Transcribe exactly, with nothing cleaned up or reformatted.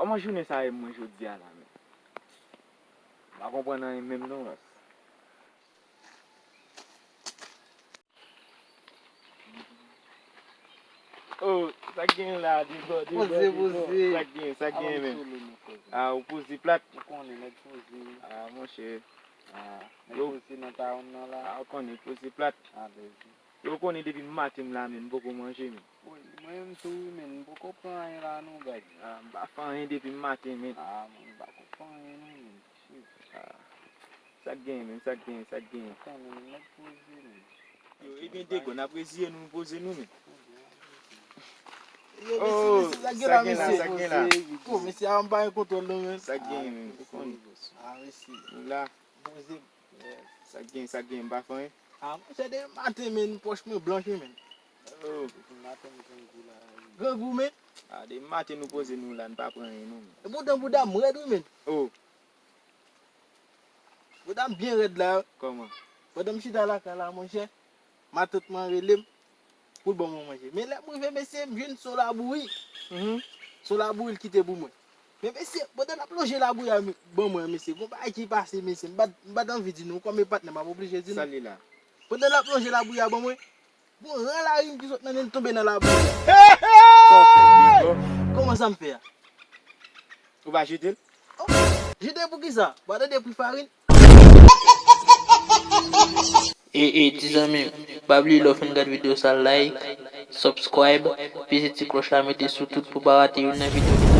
Kòman jounen sa ye mwen jodi a la menm? M pa konprann anyen menm non, Ras. Oh, sa k gen la, debò, debò, poze, debò. Poze. Sa k gen, sa k gen menm? Ah, ou poze plat? Ou konnen, nèg poze. Ah, monchè. Ah, nèg poze nan tawon nan la. Ah, ou konnen, poze plat. Ah, bèl. Yo konnen depi maten m la, men m poko manje, men. Wi, mwen menm tou, wi, men m poko pran anyen la non, baz. Ah, m pa fè anyen depi maten, men. Ah, mwen m pako fè anyen non, men. Shit. Ah. Sa k genyen, men? Sa k genyen? Sa k genyen? Ou konnen, men, nèg poze, men. Yo, e gen de gò, n ap reziye nou, nou poze nou, men. Oh, sa k gen la, sa k gen la? Oh, mesye, a m pa gen kontwòl non, men. Sa k genyen, men? Ou konnen. Ah, mesye. Nou la. Poze. Sa k gen, sa k gen, m pa fè anyen. Ah, monchè, depi maten, men, pòch mwen blanch, wi, men. Oh. Depi maten, m grangou la, wi. Grangou, men? Ah, depi maten nou poze nou la, n pa pran anyen, non, men. E poutan, bouda m rèd, wi, men. Oh. Bouda m byen rèd la. Kòman? Pandan m chita lakay la, monchè, matant mwen rele m pou l ban mwen manje. Men lè m rive, mesye, m jwenn se yon labouyi. Mhm. Se yon labouyi l kite pou mwen. Men mesye, pandan l ap lonje labouyi a ban mwen, mesye, gon bagay ki pase, mesye, m pa t, m pa t anvi di nou, kòm e patnè m, m ap oblije di nou. Sa l ye la? Pandan l ap lonje labouyi a ban mwen, gon ran larin ki sot nan nen l tonbe nan labouyi a. Sa w fè, Diego? Kòman sa m fè a? Ou pa jete l? Oh, jete l pou kisa? Ou pa tande pri farin? E, e, ti zanmi m, pa bliye lè w fin gad videyo sa, like, subscribe, peze ti klòch la, mete sou tout pou pa rate youn nan videyo ki